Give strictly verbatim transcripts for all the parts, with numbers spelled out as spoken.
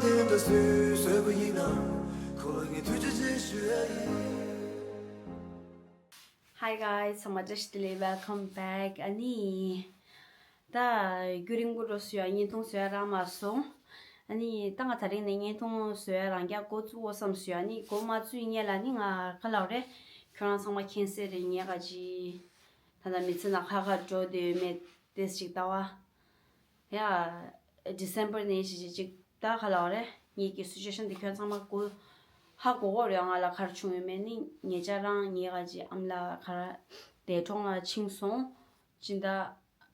དེ་འདྲ་སུས་བཟོས་པ་ཡིན་ནམ། ཁོ་ལ་ངས་ཐུགས་རྗེ་ཆེ་ཞུ་ཡ་ཡིན། Hi guys, ཚང་མ་བཀྲ་ཤིས་བདེ་ལེགས། Welcome back. ཨ་ནི། ད་རྒྱུན་རིང་པོ་འགྲོ་སོང་ཡ། བརྙན་ཐུང་བཟོ་ཡ་རག་མ་སོང་། ཨ་ནི་ད་ང་དེ་རིང་ནས་བརྙན་ཐུང་བཟོ་ཡ་རང་རྐྱ་འགོ་བཙུགས་འོ་བསམ་སོང་ཡ། ཨ་ནི་འགོ་མ་བཙུགས་སྔོན་ལ་ནི་ང་ག་ལབ་རེད། ཁྱོད་རང་ཚང་མ་མཁྱེན་གསལ་རེད། ངས་ག་ཅི་ད་ལྟ་མི་ཚེ་ནང་ཁ་ཁ་འགྲོ་བསྡད་ཡོད་མེད་དེ་ཅིག་ལྟ་བ། ཡ། December ནས་ཅིག་ཅིག་ཅིག་ད་ག་ལབ་རེད། ངེད་ཀྱི་སི་ཅུ་ཨེ་ཤན་དེ་ཁྱོད་ཚང་མ་གོ་ཧ་གོ་གོ་རེད། ང་ལ་ག་རེ་བྱུང་ཡོད་མེད། ནི་ཉེ་ཆར་རང་ངེད་ག་ཅི་ཨ་མ་ལགས་ག་རེ་འདས་གྲོངས་ལ་ཕྱིན་སོང་། སྤྱི་ཟླ་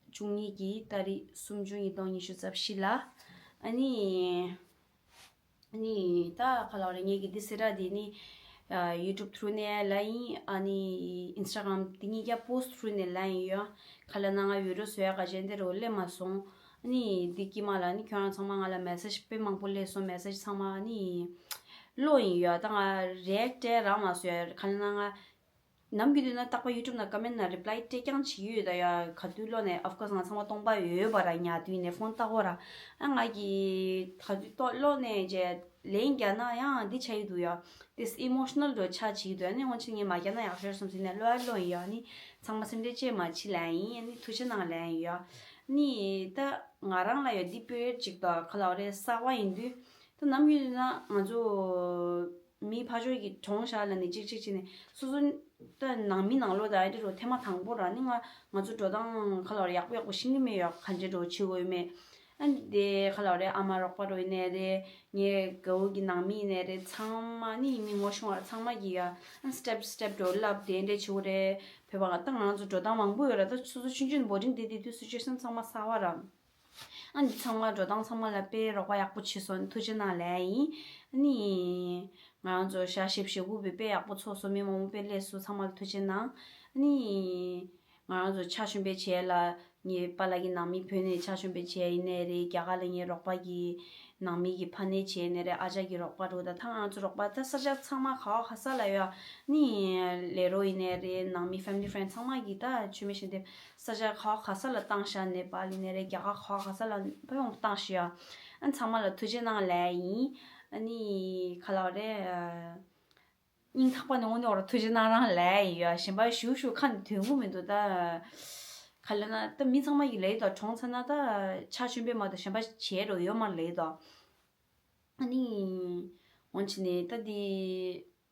བཅུ་གཉིས་ཀྱི་ཏ་རིག་སུམ་ཅུ་ཉིས་སྟོང་ཉི་ཤུ་རྩ་བཞི་ལ། ཨ་ནི། ཨ་ནི་ད་ག་ལབ་རེད། ངེད་ཀྱི་འདི་སི་ར་འདི་ནི་ཡུ་ཊུབ་ཐུ་རུ་ནས་ལབ་ཡིན། ཨ་ནི་ཨིན་སི་ཊ་གྷ་རམ་འདི་གཉིས་ཀ་པོ་སི་ཊི་ཐུ་རུ་ནས་ལབ་ཡིན་ཡོད། ག་ལབ་ན་ང་བི་ཌི་ཡོ་བཟོ་ཡ་ག་ཅན་དེ་རུ་སླེབས་མ་སོང་། ཨ་ནི་འདི་དཀྱིལ་མ་ལ་ནི་ཁྱོད་རང་ཚང་མ་ང་ལ་མེ་སེ་ཇི་དཔེ་མང་པོ་སླེབས་སོང་། མེ་སེ་ཇི་ཚང་མ་ཨ་ནི་ཀློག་ཡིན་ཡོད། ད་ང་རི་ཨེག་ཊི་རག་མ་སོང་ཡ། ག་ལབ་ན་ང་ནམ་རྒྱུན་དུས་ན་རྟག་པར་ཡུ་ཊུབ་ནང་ཀོ་མེན་ཊི་ནང་རི་པི་ལའི་སྤྲད་རྐྱང་བྱེད་ཀྱི་ཡོད། ད་ཡ་ག་དུས་ཀློག་ནས། of course ང་ཚང་མ་སྟོང་པ་ཡོད་པ་ར། ཉལ་དུས་ནས་ཕོན་ལྟ་གོ་ར། ཨ་ང་གི་ག་དུས་ཏོག་ཀློག་ནས་རྗེས་ལན་རྒྱག་ན་ཡང་འདི་ཆགས་ཀྱི་འདུག་ཡ། ཏིས་ཨི་མོ་ཤི་ནལ་འདྲ་ཆགས་བྱེད་ཀྱི་འདུག་ཡ། ནི་སྔོན་ཆད་ངས་མ་རྒྱག་ན་ཡག་ཤོས་སོང་ཟེར་ནས་ཀློག་ཡ་ཀློག་ཡིན་ཡ། ནི་ཚང་མ་སེམས་ཁྲལ་ཅིག་མ་བྱེད་ལབ་ཡིན། ནི་ཐུགས་རྗེ་གནང་ལབ་ཡིན་ཡ། ནི་ད་ང་རང་ལ་ཡ་འདི་པི་རི་ཡོཌ་ཅིག་ད་ག་ལབ་རེད། གསར་པ་ཡིན་དུས། ད་ནམ་རྒྱུན་དུས་ན་ང་ཚོ་མི་ཕར་ཕྱོགས་ཀྱི་གྲོངས་ཤག་ལབ་ནས་གཅིག་གཅིག་བྱས་ནས་སོ་སོ་ད་ནང་མི་ནང་ལོགས་ད་ཨ་འདྲ་རུ་ཐེངས་མ་དང་པོ་ར། ནི་ང་ང་ཚོ་འགྲོ་སྟངས་ག་ལབ་རེད། ཡག་པོ་ཡག་པོ་ཤེས་ཀྱི་མེད་ཡ། ག་འདྲ་འགྲོ་བྱེད་དགོས་ཡོད་མེད། ཨ་ནི་དེ་ག་ལབ་རེད། ཨ་མ་རོགས་པ་རུ་ཡིན་ནའི་རེད། ངའི་དགའ་བོ་གི་ནང་མི་ཡིན་ནའི་རེད། ཚང་མ་ནི་མི་ངོ་ཤེས་པ་ཚང་མ་གིས་ཡ། ཨ་ནི་སི་ཊེབ་སི་ཊེབ་འགྲོ་ལབ་དེ་འདྲ་བྱེད་དགོས་རེད། བོད་པ་ང་ད་ང་ཚོ་འགྲོ་སྟངས་མང་པོ་ཡོད་ར། ད་སོ་སོ་ཆུང་ཆུང་བོ་ཌིང་དེ་དེ་དུས་སི་ཅུ་ཨེ་ཤན་ཚང་མ་གསར་པ་ར། ཨ་འདི་ཚང་མ་འགྲོ་སྟངས་ཚང་མ་ལ་དཔེ་རོགས་པ་ཡག་པོ་བྱས་སོང་། ཐུགས་རྗེ་གནང་ལབ་ཡིན། ཨ་ནི་ང་རང་ཚོ་ཞག་བཞི་བཅུ་ཞེ་དགུ་བའི་དཔེ་ཡག་པོ་ཚོགས་སོང་། མི་མང་པོ་དཔེ་སླེབས་སོང་། ཚང་མ་ལ་ཐུགས་རྗེ་གནང་། ཨ་ནི་ང་རང་ཚོ་ཕྱག་མཆོད་པའི་རྗེས་ལ་ངའི་པཱ་ལགས་ཀྱི་ནང་མི་བོད་ནས་ཕྱག་མཆོད་པའི་རྗེས་ཡིན་ནའི་རེད། རྒྱ་གར་ལ་ངའི་རོགས་པ་གི་ནང་མི་གི་ཕ་ནས་བྱས་ནས་རེད། ཨ་ཅག་གི་རོགས་པ་རུ་ད་ཐང་ང་ཚོ་རོགས་པ་ད་ས་ཆ་ཚང་མ་ག་བ་ག་ས་ལ་ཡོད། ནི་ལས་རོགས་ཡིན་ནའི་རེད། ནང་མི་ཕེ་མི་ལི་ཕེ་རེན་ཌི་ཚང་མ་གིས་ད་མཆོད་མེ་ཞལ་འདེབས་ས་ཆ་ག་བ་ག་ས་ལ་བཏང་ཤག་ནེ་པཱལ་ཡིན་ནའི་རེད། རྒྱ་གར་ག་བ་ག་ས་ལ་ཕ་ཡོང་བཏང་ཤག་ཡ། ཨ་ཚང་མ་ལ་ཐུགས་རྗེ་གནང་ལབ་ཡིན། ཨ་ནི་ག་ལབ་རེད། སྙིང་ཐག་པ་ནས་དངོས་གནས་འོ་ར་ཐུགས་རྗེ་གནང་རང་ལབ་ཡིན་ཡ། གཞན་པ་ཞུ་ཞུ་ཁ་ནས་ཐོན་གི་མི་འདུག་ད་ག་ལབ་ན་ད་མི་ཚང་མ་གིས་ལབ་ཡོད་ད། གྲོངས་ཚར་ན་ད་ཕྱག་མཆོད་པ་མ་གཏོགས་གཞན་པ་བྱེད་རོགས་ཡོད་མ་རེད་ལབ་ཡོད་ད། ཨ་ནི་འོན་ཆེ་ནས་ད་འདི་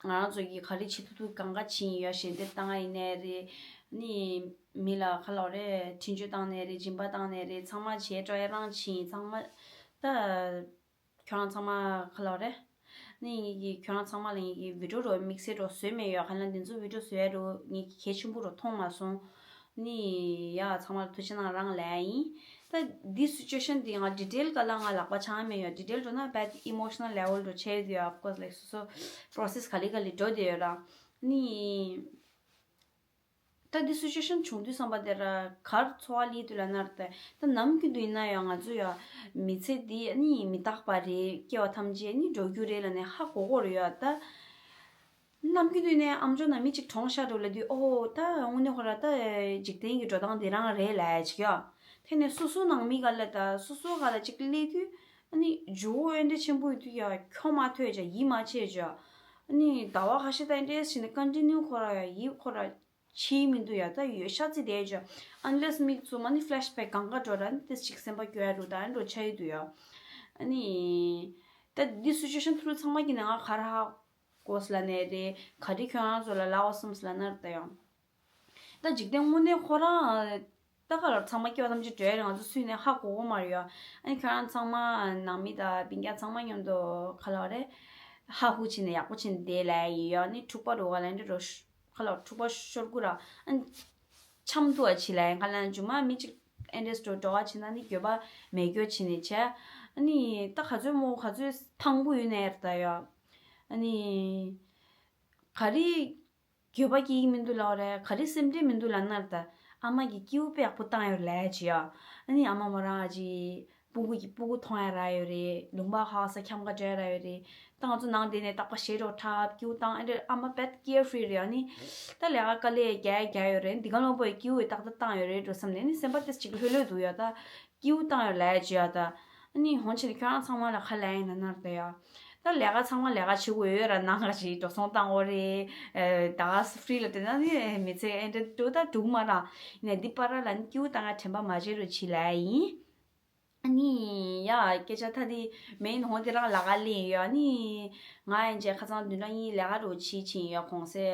ང་རང་ཚོ་གིས་ག་རེ་བྱེད་ཐུབ་ཐུབ་གང་ག་བྱེད་ཡིན་ཡ། ཞལ་འདེབས་བཏང་ཡ་ཡིན་ནའི་རེད། ཨ་ནི་མི་ལ་ག་ལབ་རེད། འཕྲིན་བཅོལ་བཏང་ནའི་རེད། སྦྱིན་པ་བཏང་ནའི་རེད། ཚང་མ་བྱེད་འགྲོ་ཡ་རང་བྱེད་ཡིན། ཚང་མ་ད། ཁྱོད་རང་ཚང་མ་ག་ལབ་རེད། ནི་ངེད་ཀྱིས་ཁྱོད་རང་ཚང་མ་ལ་ངེད་ཀྱིས་བི་ཌི་ཡོ་རོ་དམིགས་བསལ་རོ་བཟོས་མེད་ཡོད། ག་ལ་འདི་ཚོ་བི་ཌི་ཡོ་བཟོ་ཡ་རོ་ངེད་ཀྱིས་གལ་ཆེན་པོ་རོ་མཐོང་མ་སོང་། ནི་ཡ་ཚང་མ་ལ་ཐུགས་རྗེ་གནང་རང་ལབ་ཡ་ཡིན། ད་འདི་སི་ཅུ་ཨེ་ཤན་འདི་ང་ཌི་ཊེལ་ག་ལ་ང་ལག་པ་འཆང་མེད་ཡོད། ཌི་ཊེལ་འགྲོ་ན་བད་ཨི་མོ་ཤི་ནལ་ལེ་ཝལ་རོ་ཆེ་ཡོད། ཨོཕ་ཀོ་སི་ལའིག་སོ་སོ་པོ་རོ་སེ་སི་ག་ལེ་ག་ལེ་འགྲོ་བསྡད་ཡོད་ར། ནི། ད་འདི་སི་ཅུ་ཨེ་ཤན་བྱུང་དུས་ཙམ་པ་དེ་ར་གར་འཚོ་བ་ལས་དུས་ལ་ནར་ཏེ། ད་ནམ་རྒྱུན་དུ་ཡིན་ན་ཡང་ང་ཚོ་ཡ་མི་ཚེ་འདི་ནི་མི་རྟག་པ་རེད། སྐྱེ་བ་ཐམས་ཅད་ནི་འགྲོ་རྒྱུ་རེད་ལབ་ནས་ཧ་གོ་གོ་རེད་ཡ། ད་ནམ་རྒྱུན་དུ་ནས་ཨམ་ཅོག་ནང་མི་གཅིག་གྲོངས་ཤག་འགྲོ་ལབ་དུས་ཨོ་ད་དངོས་གནས་ཁོ་ར་ད་འཇིག་རྟེན་གྱི་འགྲོ་སྟངས་འདི་རང་རེད་ལབ་ཅིག་ཡ། དེ་ནས་སོ་སོ་ནང་མི་ག་ལ་ད་སོ་སོ་ག་ལ་གཅིག་སླེབས་དུས་ཨ་ནི་ཇོ་བོ་འདྲ་ཆེན་པོ་ཡོད་དུས་ཡ་ཁྱོ་མ་ཐོས་ཅག་ཡིད་མ་ཆེས་ཅག་ཨ་ནི་ཟླ་བ་ཁ་ཤས་ད་འདྲས་བྱས་ནས་ཀོན་ཊི་ནིའུ་ཁོ་ར་ཡ་ཡིད་ཁོ་ར་ཆེས་མི་འདུག་ཡ། ད་ཡོད་ཤ་ཚིག་དེ་ཅོ། unless མིག་བཙུམ་ཨ་ནི་ཕེ་ལེ་ཤི་བེག་གང་ག་འགྲོ་ར་ནི་ཏིས་ཅིག་སེམས་པ་སྐྱོ་ཡ་རུ་ད་ཨ་འགྲོ་ཆ་ཡི་འདུག་ཡ། ཨ་ནི་ད་འདི་སི་ཅུ་ཨེ་ཤན་ཐུ་རུ་ཚང་མ་གི་ནང་ང་ག་རེ་ཧ་གོ་སི་ལ་ནས་རེད། ག་རེ་ཁྱོད་རང་ཚོ་ལ་ལབ་འོ་སམ་སི་ལ་ན་རེད་ད་ཡ། ད་འཇིག་རྟེན་དངོས་གནས་ཁོ་རང་ད་ག་ལ་ཚང་མ་སྐྱེ་བ་ཐམས་ཅད་འགྲོ་ཡ་རེད། ང་ཚོ་སུས་ནས་ཧ་གོ་གོ་མ་རེད་ཡ། ཨ་ནི་ཁྱོད་རང་ཚང་མ་ནང་མི་དང་སྤུན་ཀྱག་ཚང་མ་མཉམ་དུ་ག་ལ་རེད། ཧ་ཧུ་བྱས་ནས་ཡག་པོ་བྱས་ནས་བསྡད་ལ་ཡི་ཡ། ཨ་ནི་འཁྲུག་པ་རུ་ག་ལ་འདྲ་རོ་ཤ། ཁ་ལ་འཁྲུག་པ་ཤོར་དགོས་ར། ཨ་ནི་འཆམ་དུ་བ་བྱེད་ལ་ཡང་ཁ་ལ་འཇུ་མ་མི་གཅིག་ཨེ་འདྲས་འགྲོ་འགྲོ་བ་བྱེད་ན་ནི་འགྱོད་པ་མེད་འགྱོད་བྱེད་ནས་བྱས། ཨ་ནི་ད་ག་ཚོད་མོ་ག་ཚོད་ཐང་པོ་ཡོད་ནའི་ར་ད་ཡ། ཨ་ནི་ག་རེ་འགྱོད་པ་སྐྱེ་གི་མི་འདུག་ལབ་རེད། ག་རེ་སེམས་ཁྲལ་མི་འདུག་ལབ་ན་ར་ད། ཨ་མ་གི་སྐྱེ་བོ་དཔེ་ཡག་པོ་བཏང་ཡོད་ལས་བྱེད་ཡ། ཨ་ནི་ཨ་མ་མོ་རང་ཨ་ཅི། སྤུ་གུ་གི་སྤུ་གུ་མཐོང་ཡ་རག་ཡོད་རེད། ལུང་པ་ཧ་ས་འཁྱམ་ག་འགྲོ་ཡ་རག་ཡོད་རེད། ད་ང་ཚོ་ནང་དེ་ནས་རྟག་པ་ཞེ་དྲག་འཁྲབ་སྐྱིའུ་བཏང་ཨ་འདྲ་ཨ་མ་བད་ཀེར་ཧྥི་རི་རེད། ཨ་ནི་ད་ལས་ཀ་དཀའ་ལས་རྒྱག་རྒྱག་ཡོད་རེད། འདི་ག་ལོ་པོའི་སྐྱིའུ་ཡི་ཏག་ཏག་བཏང་ཡོད་རེད་འགྲོ་བསམ་ནས་ནི་སེམས་པ་ཏེ་ཅིག་ལྷོད་ལྷོད་འདུག་ཡ། ད་སྐྱིའུ་བཏང་ཡོད་ལས་བྱེད་ཡ་ད། ཨ་ནི་ཧོན་ཆེ་ནི་ཁྱོད་རང་ཚང་མ་ལ་ཁ་ལན་ཡིན་ན་ནར་དོ་ཡ། ད་ལས་ཀ་ཚང་མ་ལས་ཀ་བྱེད་དགོས་ཡོད་ར། ནང་ལ་ཞིག་འགྲོ་སོང་བཏང་འོ་རེད། ད་ཧྥི་རི་ལ་བསྡད་ན་ནི་མི་ཚེ་ཨེ་འདྲ་འགྲོ་ད་འགྲོ་མ་ར། ཡིན་ནའི་འདི་པར་ལ་ནི་སྐྱིད་པོ་བཏང་ང་དྲན་པ་མ་བརྗེད་རོགས་བྱེད་ལ་ཡིན། ཨ་ནི་ཡ་སྐད་ཆ་ཐ་དི་མེན་ཧོན་དེ་རང་ལ་ག་ལེན་ཡོད། ཨ་ནི་ང་ཡན་ཆད་ཁ་སང་བདུན་ཕྲག་གཉིས་ལས་ཀ་འགྲོ་བྱེད་ཕྱིན་ཡོད་གོང་སའི་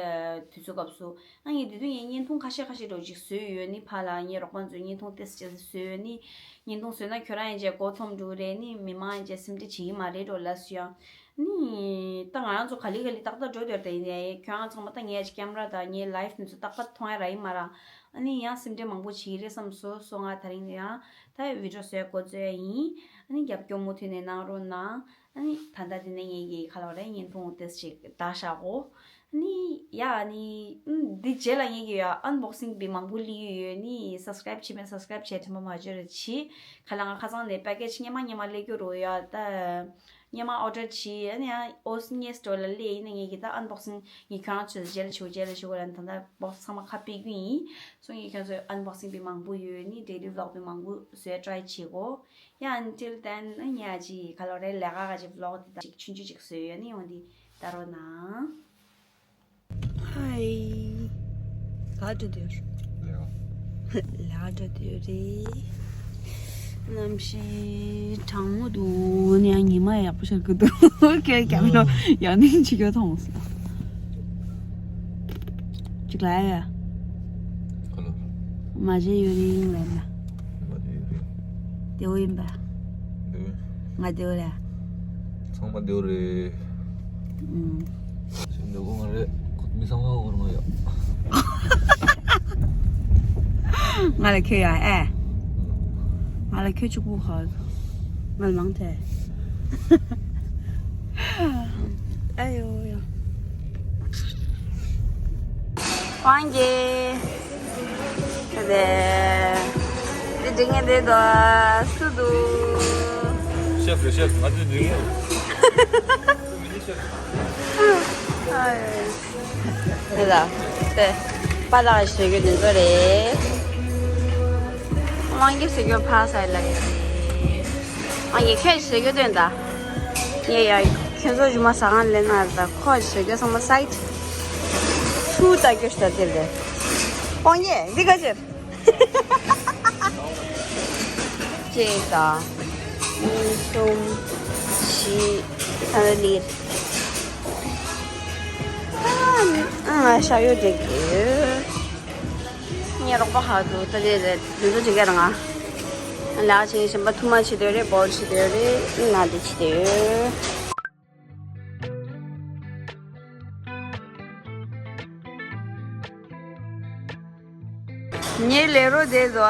དུས་ཚོད་སྐབས་སུ། ཨ་ངས་དེ་དུས་ངས་བརྙན་ཐུང་ཁ་ཤས་ཁ་ཤས་འགྲོ་ཅིག་བཟོས་ཡོད། ནི་ཕ་ལ་ངའི་རོགས་པ་ཚོས་བརྙན་ཐུང་ཏེས་ཅེས་བཟོས་ཡོད། ནི་བརྙན་ཐུང་བཟོས་ན་ཁྱོད་རང་ཡན་ཆད་མགོ་འཐོམ་འགྲོ་རེད། ནི་མི་མང་ཡན་ཆད་སེམས་ཁྲལ་བྱེད་ཀྱི་མ་རེད་འགྲོ་ལབ་སུ་ཡང་། ནི་ད་ང་རང་ཚོ་ག་ལེ་ག་ལེ་ཏག་ཏག་འགྲོ་འདོད་དེ་ཡིན་ནའི་ཁྱོད་རང་ཚང་མ་ད་ངས་ཀེམ་ར་དང་ངའི་ལའིབ་ནི་ཚོ་ཏག་ཏག་མཐོང་ཡ་ར་ཡིན་མ་ར། ཨ་ནི་ཡང་སེམས་ཁྲལ་མང་པོ་བྱེད་ཀྱི་རེད་བསམ་སོ་སོ། ང་དེ་རིང་ཡང་ད་བི་ཌི་ཡོ་བཟོས་འགོ་བཙུགས་ཡ་ཡིན། ཨ་ནི་རྒྱབ་སྐྱོར་མུ་མཐུད་ནས་གནང་རོགས་གནང་། ཨ་ནི་ད་ལྟ་དེ་ནས་ངེད་ཀྱིས་ག་ལ་བ་རེད། བརྙན་ཐུང་ཏེས་ཅིག་བདའ་བཞག་གོ། ཨ་ནི་ཡ་ཨ་ནི་ཨ་འདི་རྗེས་ལ་ངེད་ཀྱིས་ཡ་ཨན་བོག་སིང་བི་མང་པོ་སླེབས་ཡོད་ཡོད། ནི་སབ་སི་ཀ་རེབ་བྱས་མེད་སབ་སི་ཀ་རེབ་བྱས་དྲན་པ་མ་བརྗེད་རོགས་གྱིས། ག་ལ་ང་ཁ་སང་ནས་པེ་ཀེ་ཇི་སྙེ་མ་སྙེ་མ་སླེབས་རྒྱུ་རོ་ཡ་ད། སྙེ་མ་ཨོ་ཌར་བྱས་ཨ་ནི་ཡང་ཨོ་སི་ངའི་སི་ཊོར་ལ་སླེབས་ཡིན་ན་ངེད་ཀྱིས་ད་ཨན་བོག་སིང་ངས་ཁྱོད་རང་ཚོའི་རྗེས་ལ་བྱེད་དགོས་རྗེས་ལ་བྱེད་དགོས་ལ་ད་ལྟ་བོག་སི་ཚང་མ་ཁ་ཕྱེ་རྒྱུ་ཡིན། སོ་ངས་ཁྱོད་ཚོའི་ཨན་བོག་སིང་བི་མང་པོ་ཡོད། ནི་ཌེ་ལི་བི་ལོག་བི་མང་པོ་བཟོས་ཊ་རའི་བྱེད་གོ། Yeah, until then, ཨ་ཉ་ཅི་ག་ལོ་རེ་ལས་ཀ་ག་ཅི་བི་ལོག་དེ་དག་ཅིག་ཆུང་ཆུང་ཅིག་བཟོས་ཡོད། ནི་ཡོང་དེ་ད་རོ་ན། ཧའི། ག་འགྲོ་དུས། ལས་ཀ་འགྲོ་དུས་རེད། གནམ་གཤིས་གྲང་མོ་འདུག་ནི་ཡང་ཉི་མ་ཡག་པོ་ཤར་གི་འདུག་ཁྱོད་རྒྱབ་ལོ་ཡང་ནི་ཅི་གྱོད་མཐོང་སོང་། ཅིག་ལ་ཡ། ག་ལ། མ་བྱས་ཡོད་རིང་ལ་ན། མ་བྱས་ཡོད་རིང་། བདེ་བོ་ཡིན་པ། བདེ་བོ། ང་བདེ་བོ་རེད། ཚང་མ་བདེ་བོ་རེད། ཨུམ། སེམས་བདེ་བོ་ང་རེད། མི་ཚང་མ་འོར་ང་ཡོད། ང་ལ་ཁྱོད་ཡ་ཨེ། ང་ལ་ཁྱོད་གཅིག་པུ་ཧ། ང་ལ་མང་ཐལ། ཨ་ཡོ་ཡོ། དབང་རྒྱལ། དེ་དེ་འདྲི་ངེས་དེ་དོ་སུ་དུ། ཤེབ་རེད་ཤེབ། ང་ཚོའི་འདྲི་ངེས། དེ་ལ་དེ་པ་ལགས་ཞུ་རྒྱུ་དེ་ཚོ་རེད། དབང་རྒྱལ་ཞུ་རྒྱུ་ཕ་ས་ལ་ཡོད་རེད། དབང་རྒྱལ་ཁྱོད་ཞུ་རྒྱུ་དོན་ད། ངས་ཡ་ཁྱོད་ཚོ་ཞུ་མ་ཟ་ཁང་ལེན་ན་ད་ཁོ་ཞུ་རྒྱུ་ཚང་མ་སའིཊ་ཚུར་ལྟ་རྒྱུ་ཞུ་ད་དེ་རེད། དབང་རྒྱལ་འདི་ག་ཅེར། གཅིག་དང་། གཉིས་གསུམ། བཞི། ད་ལེར། ཨ་ང་ཤ་ཡོད་འགྲིག་གི་ཡོད། ངའི་རོགས་པ་ཧ་དུ་ད་དེ་རེད། དེ་ཚོ་འགྲིག་གི་རང་ང་། ལག་ཆེན་གཞན་པ་ཐུ་མ་བྱེད་དེ་རེད། བོལ་བྱེད་དེ་རེད། ང་དེ་བྱེད་དེ་ཡོད། ངའི་ལས་རོགས་དེ་ཚོ་ཨ།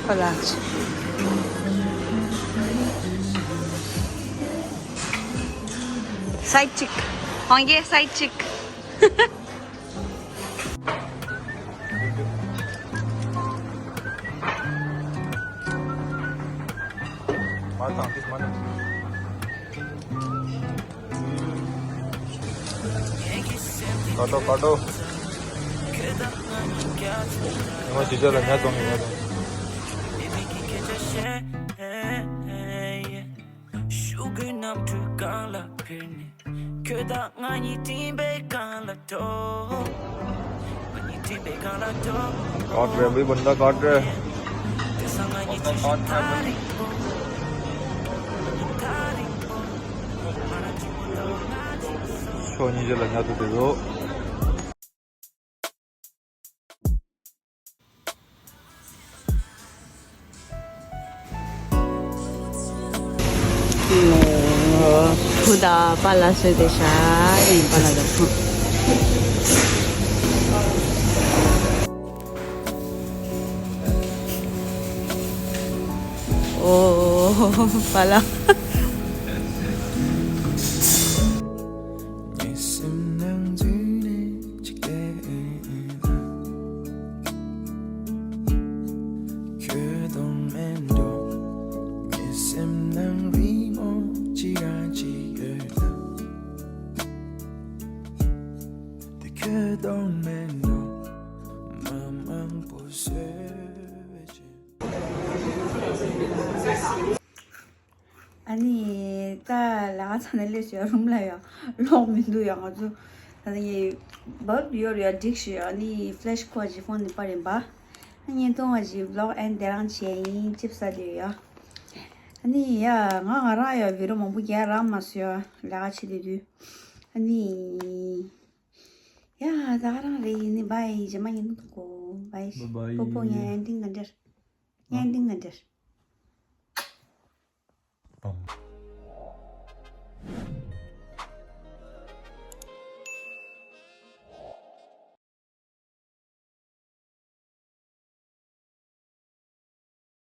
ཁོ་ལ། སའིཊ་གཅིག་ཧོང་གེ་སའིཊ་གཅིག་མ་དང་དེ་མ་ནི། ཀ་ཏོ་ཀ་ཏོ། ཉི་མ་ཇི་བྱ་ལ་ཉ་གཏོང་ངེ་ཉ་གཏོང་། ཤུ་གུའི་གནམ་གྲུ་སྒང་ལ་འཕུར་ནས། ཁྱོད་དང་ང་གཉིས་སྤྲིན་པའི་སྒང་ལ་འགྲོ། ང་གཉིས་སྤྲིན་པའི་སྒང་ལ་འགྲོ། काट रहे हैं भाई, बंदा काट रहे हैं। དེང་སང་ང་གཉིས་ཅི་ཞིག་ཐག་རིང་པོ། ཐག་རིང་པོ། ང་རང་གཅིག་པུ་ལྟ་བུ་ང་གཅིག་པུ། ཕྱོགས་གཉིས་ཆ་ལ་ཉ་ཐུག་དེ་ཚོ། བུ་དང་པཱ་ལགས་བཟོས་ཏེ་ཤ་ཡིན། པཱ་ལགས་དང་བུ། ཨོ། པཱ་ལགས། ངའི་སེམས་ནང་འཛུལ་ནས་ཅིག་བལྟས། གཏོང་མེད་ནོ། མ་མང་པོ་བཟོས་བྱས། ཨ་ནི་ད་ལ་ཚ་ནས་སླེབས་སོང་རུམ་ལ་ཡ། ལོག་མི་འདུག་ཡ། ང་ཚོ་ད་ནི་བབ་ཡོར་ཡ་འགྲིག་ཤི། ཨ་ནི་ཕི་ལེ་ཤི་ཁོ་ཇི་ཕོན་ནི་པར་ཡིན་པ། ཨ་ནི་གཏོང་བ་ཇི་བི་ལོག་ཨེན་དེ་རང་བྱས་ཡིན། ཅིབ་ས་དེ་ཡ། ཨ་ནི་ཡ་ང་ང་རང་ཡ་བི་རོ་མང་པོ་རྒྱག་རག་མ་སོང་ཡ། ལ་ཁ་ཆེ་དེ་དུས། ཨ་ནི་ཡ་ད་ག་རང་རེད། ཡིན་ནི་བྷའི། རྗེས་མ་ཉིན་མཐོང་གོ། བྷའི། བྷའི་བྷའི། པོ་པོ་ངའི་ཨེན་ཌིང་ག་འདྲ། ངའི་ཨེན་ཌིང་ག་འདྲ། བམ།